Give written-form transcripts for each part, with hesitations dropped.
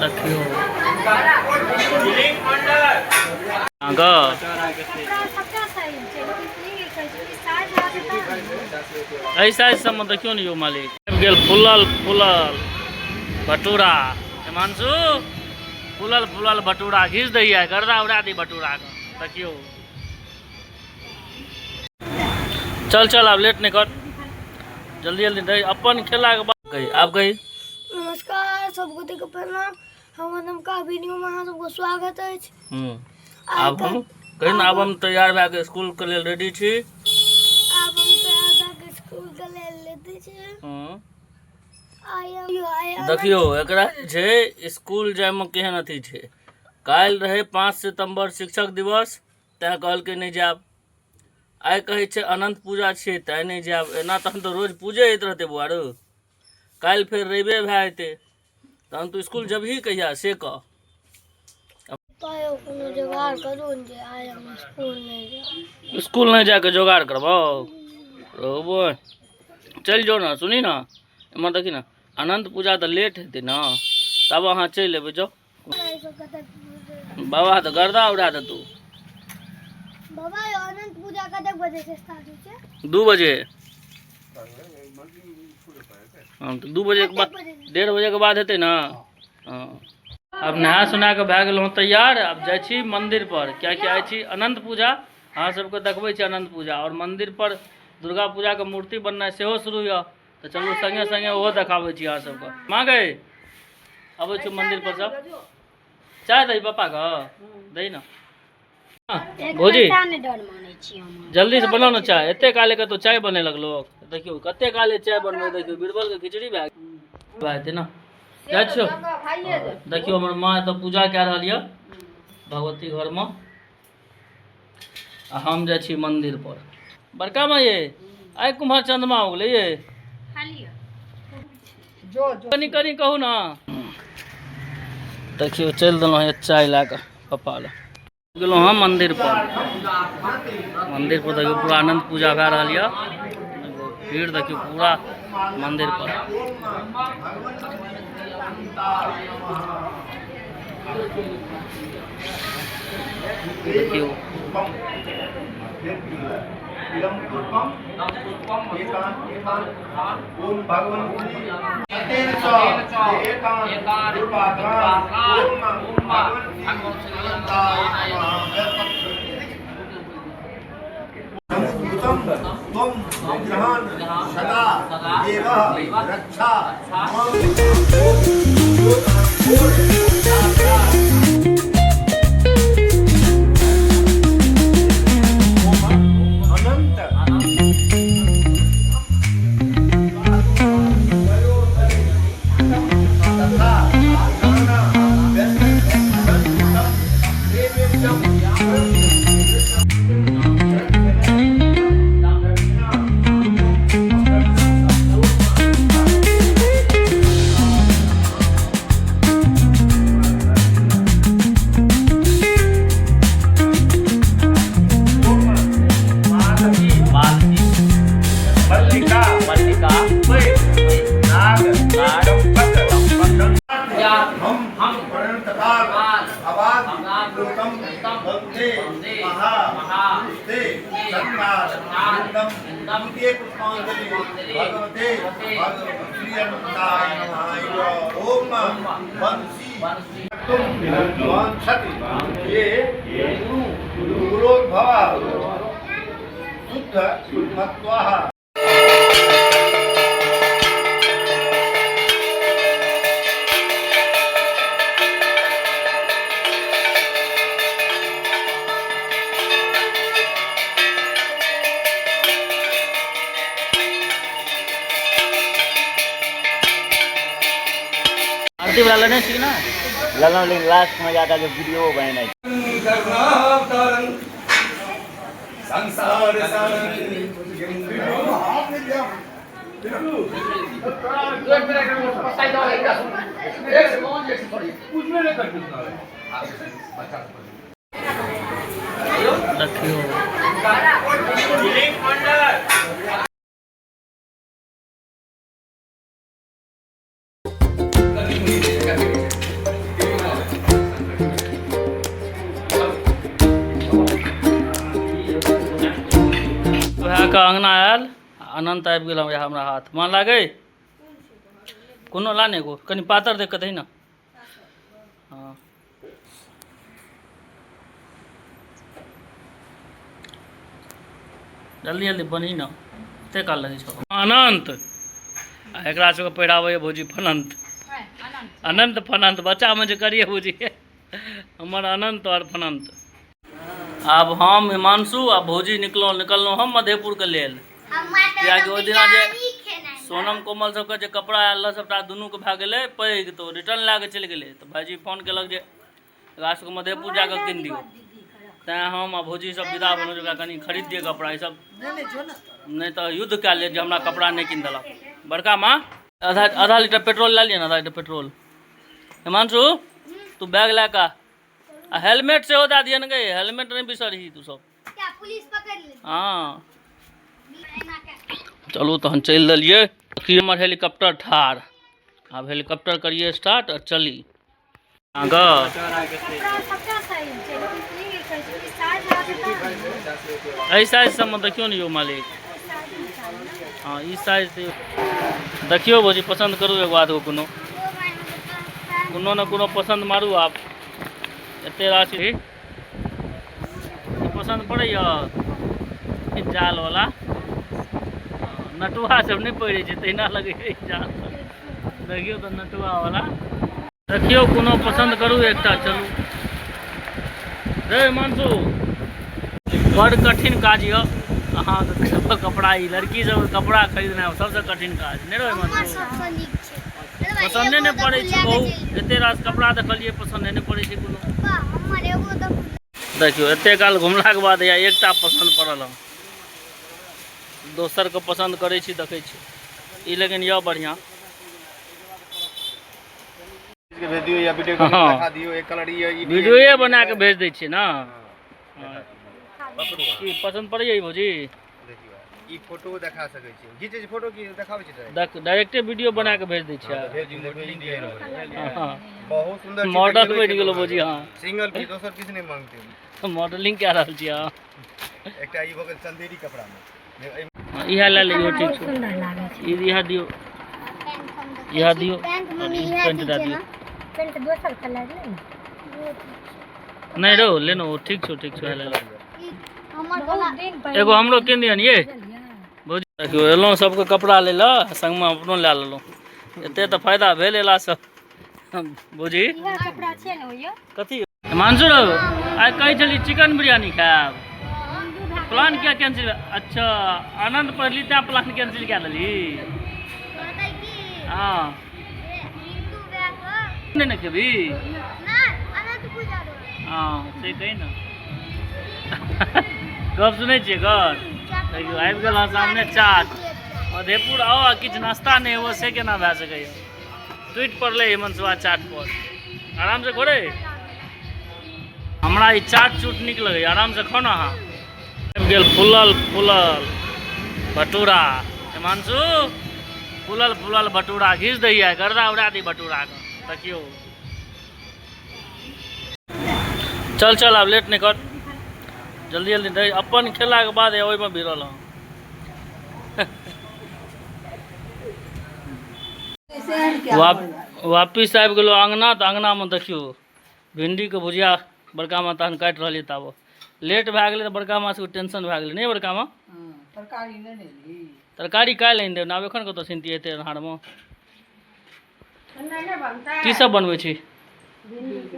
देखियौ अहाँके एहि साइज सबमे देखियौ ने यौ मालिक आबि गेल फूलल फूलल भटूरा हिमांशु फूलल फूलल भटूरा घीच दैया गर्दा उड़ा दी भटूरा के देखियौ चल चल आब लेट नहीं कर जल्दी जल्दी दे अपन खेला के बाद कही आब कही। नमस्कार सब गोटे के प्रणाम। हमर नमका वीडियो में अहाँ सबके स्वागत अछि। आब हम कही ना, आब हम तैयार भए के स्कूल के लेल रेडी छी। आब हम तैयार भए के स्कूल के लेल रेडी छी। देखियौ एकरा जे छै स्कूल जायमे केहन अथी छै। काल्हि रहै 5 सितम्बर शिक्षक दिवस, तैँ कहलकै नहि जायब। आइ कहै छै अनन्त पूजा छियै तैँ नहि जायब। एना तहन तऽ रोज पूजे होइत रहतै बौआ रौ। काल्हि फेर रविए भए जेतै, तहन तू स्कूल जेबही कहिया से कह। कोनो जोगाड़ करू ने जे आइ हम स्कूल नहि जायब। स्कूल नहि जाके जोगाड़ करबौ? रहबो चलि जो ने। सुनी ने एम्हर देखी ने, अनन्त पूजा तऽ लेट हेतै ने, तब अहाँ चलि एबै। जाउ बाबा तऽ गर्दा उड़ा देतौ। बाबा अनंत पूजा कतेक बजे से स्टार्ट होइ छै? 2 बजे। हाँ तऽ 2 बजे के बाद 1:30 बजे के बाद हेतै ने। हाँ आब नहा सुना कऽ भए गेलहुँ तैयार, आब जाइ छी मन्दिर पर, कियाकि आइ छी अनन्त पूजा। अहाँ सबके देखबै छी अनन्त पूजा और मन्दिर पर दुर्गा पूजाके मूर्ति बननाइ सेहो शुरू यऽ, तऽ चलू संगे संगे ओहो देखाबै छी अहाँ सबके। माँ गई अबै छी मन्दिर पर सब। चाय दही पप्पा के दही ना भौजी, जल्दी से बनाउ ने चाय। एते काले कतौ चाय बने लगलो। देखियौ कते काले चाय बनबै। देखियौ बीरबल के खिचड़ी भए जेतै ने। जाइ छियौ। देखियौ हमर माँ एतऽ पूजा कए रहल यऽ भगवती घरमे, आ हम जाइ छी मन्दिर पर। बड़का माँ ये आइ कुम्हर चंद्रमा उगलै ये? कनि कनि कहू ना। देखियौ चलि देलहुँ हँ चाय लए कऽ पप्पा लए। गेलहुँ हँ मन्दिर पर। मन्दिर पर देखियौ पूरा अनन्त पूजा भए रहल यऽ। भीड़ देखियौ पूरा मन्दिर पर। देखियौ आरती वाला लेने छी ना? लेलहुँ, लेकिन लास्ट में जाकर जो वीडियो बनेनाइ। देखियौ कऽ अङ्गना आयल आ अनन्त आबि गेल हमरा हमरा हाथ मन लागै। कोनो ला ने एगो कनि पातर देख कऽ दही ने। हँ, जल्दी जल्दी बनही ने, कते काल लगै छौ। अनन्त आ एकरा सबके पहिराबैए भौजी फनन्त, अनन्त फनन्त बच्चामे जे करिए भौजी हमर अनन्त आओर फनन्त। आब हम हिमांशु आ भौजी निकलहुँ निकललहुँ हम मधेपुरके लेल, कियाकि ओहि दिना जे सोनम कोमल सबके जे कपड़ा आयल रहै सबटा दुनूके भए गेलै पैघ, तऽ ओ रिटर्न लए कऽ चलि गेलै। तऽ भाइजी फोन केलक जे एकरा सबके मधेपुर जा कऽ कीन दियौ। तैँ हम आ भौजी सब विदा भेलहुँ जे ओकरा कनि खरीद दियै कपड़ा ई सब, नहि तऽ युद्ध कए लेत जे हमरा कपड़ा नहि कीन देलक। बड़का माँ, आधा आधा लीटर पेट्रोल लए लिअ ने, आधा लीटर पेट्रोल। हिमांशु, तू बैग लए कऽ आ हेलमेट सेहो दए दिहन गे, हेलमेट नहि बिसरही तू सब। पुलिस पकड़ ले। हँ, चलू तहन चलि देलियै। की हमर हेलीकॉप्टर ठाढ़, आब हेलीकॉप्टर करियै स्टार्ट आ चली अहाँके। कपड़ा सबटा सही छै, लेकिन ई कहै छै कि साइज आबै। एहि साइज सबमे देखियौ ने यौ मालिक। हँ, ई साइज देखियौ भौजी, पसन्द करू एगो आधगो, कोनो कोनो ने कोनो पसन्द मारू। आब एते राशि ई पसन्द पड़ैए? ई जालवला नटुआ सब नहि पहिरै छै तहिना लगैए ई जाल। देखियौ तऽ नटुआवला देखियौ, कोनो पसन्द करू एकटा। चलू रे हिमांशु। बड़ कठिन काज यऽ अहाँके कपड़ा, ई लड़की सबके कपड़ा खरीदनाइ सबसँ कठिन काज नहि रहै हिमांशु? सबसँ नीक छै। पसन्दे नहि पड़ै छै बहुत, एते रास कपड़ा देखलियै, पसन्दे नहि पड़ै छै कोनो। हमर एगो तऽ देखियौ, एते काल घुमलाके बाद या एकटा पसन्द पड़ल हँ, दोसरके पसन्द करै छी, देखै छी ई लेकिन यऽ बढ़िआँ। के भेज दियौ या वीडियो कॉल देखा दियौ, एक कलर ई ई। वीडियोए बना कऽ भेज दै छियै ने। हँ। की पसन्द पड़ैए ई भौजी? देखियौ, ई फोटो देखा सकै छी, घीचै छी फोटो की देखाबै छी डायरेक्ट? डायरेक्टे वीडियो बना कऽ भेज दै छियै। भेज दियौ, देखियौ ई डिजाइन हो गेलै। हँ। बहुत सुंदर छै। मॉडल देखियौ। बनि गेलौ भौजी। हँ। सिंगल पीस, दोसर पीस नहि मांगते। मॉडलिंग कए रहल छियै अहाँ। एकटा ई भऽ गेल चंदेरी कपड़ा मे। हँ, इएह लए लियौ, ठीक छै। सुंदर लागै छै। ई इएह दियौ, इएह दियौ पैंट आओर मम्मी ई इएह पैंट ठीक दए छै दियौ। ने? पैंट दोसर कलर नहि ने? नहि रौ, लेनो ठीक छौ, ठीक छौ, इएह लए ले। हमर वाला एगो हमरो कीन दिहन ये भौजी। देखियौ, एलहुँ सबके कपड़ा लै लए, संगमे अपनो लए लेलहुँ। एते तऽ फायदा भेल एलासँ भौजी। इएह कपड़ा छै ने यौ? कथी हिमांशु रौ, आइ कहै छली चिकन बिरयानी खायब, प्लान किया कैंसिल? अच्छा, आनंद पढ़ली तैं प्लान कैंसिल कए देली। हँ, नहि ने खेबी? हँ, से कही ने, गप सुनै छियै घर। देखियौ, आबि गेल हँ सामने चाट। मधेपुर आउ आ किछु नाश्ता नहि हुए से केना भए सकैए? टूटि पड़लै हिमांशुआ चाट पर। आरामसँ घोरे, हमरा ई चाट चूट नीक लगैए। आरामसँ खाउ ने अहाँ। आबि गेल फूलल फूलल भटूरा। हिमांशु, फूलल फूलल भटूरा घीच दैए, गर्दा उड़ा दी भटूराके। देखियौ, चल चल, आब लेट नहि कर, जल्दी जल्दी दे। अपन खेलाके बाद ओहिमे भिड़ल हँ। वापिस आबि गेलहुँ अङ्गना, तऽ अङ्गनामे देखियौ भिण्डीके भुजिया बड़का माँ तहन काटि रहल यऽ। ताबऽ लेट भए गेलै तऽ बड़का माँ सबके टेंशन भए गेलै। नहि बड़का माँ? तरकारी नहि ने। तरकारी काल्हि आनि देब ने, आब एखन कतऽ सिनतियै एते अन्हारमे? की सब बनबै छी?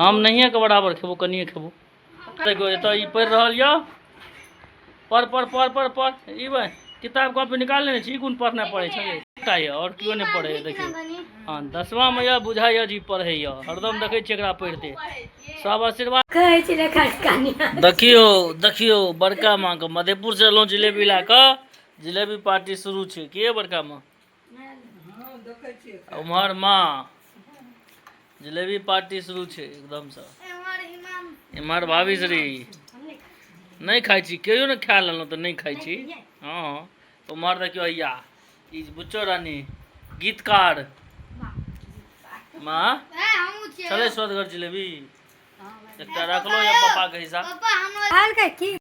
हम नहिए के बराबर खेबो, कनिए खेबो। देखियौ, एतऽ ई पढ़ि रहल यऽ। पढ़ पढ़ पढ़ पढ़ पढ़। ई भाई किताब कॉपी निकाल लेने छी? ई कोन पढ़नाइ पड़ै छै? एकटा यऽ आओर केओ नहि पढ़ैए। देखियौ, हँ, 10वांमे यऽ, बुझाइए जे ई पढ़ैए। हरदम देखै छियै एकरा पढ़िते। सब आशीर्वाद कहै छै रेखा कनिया। देखियौ देखियौ बड़का माँके, मधेपुर से एलहुँ जिलेबी लए कऽ, जिलेबी पार्टी शुरू छै। के बड़का माँ? उम्हर माँ, जिलेबी पार्टी शुरू छै एकदमसँ। इम्हर भाभी श्री नहि खाइ छी, केओ नहि खा लेलहुँ तऽ नहि खाइ छी। हँ, उम्हर देखियौ, हैया ई बुच्चो रानी गीतकार। माँ, छलै स्वदगर जिलेबी? एकटा रखलो या पापा के हिस्सा। कहलकै की?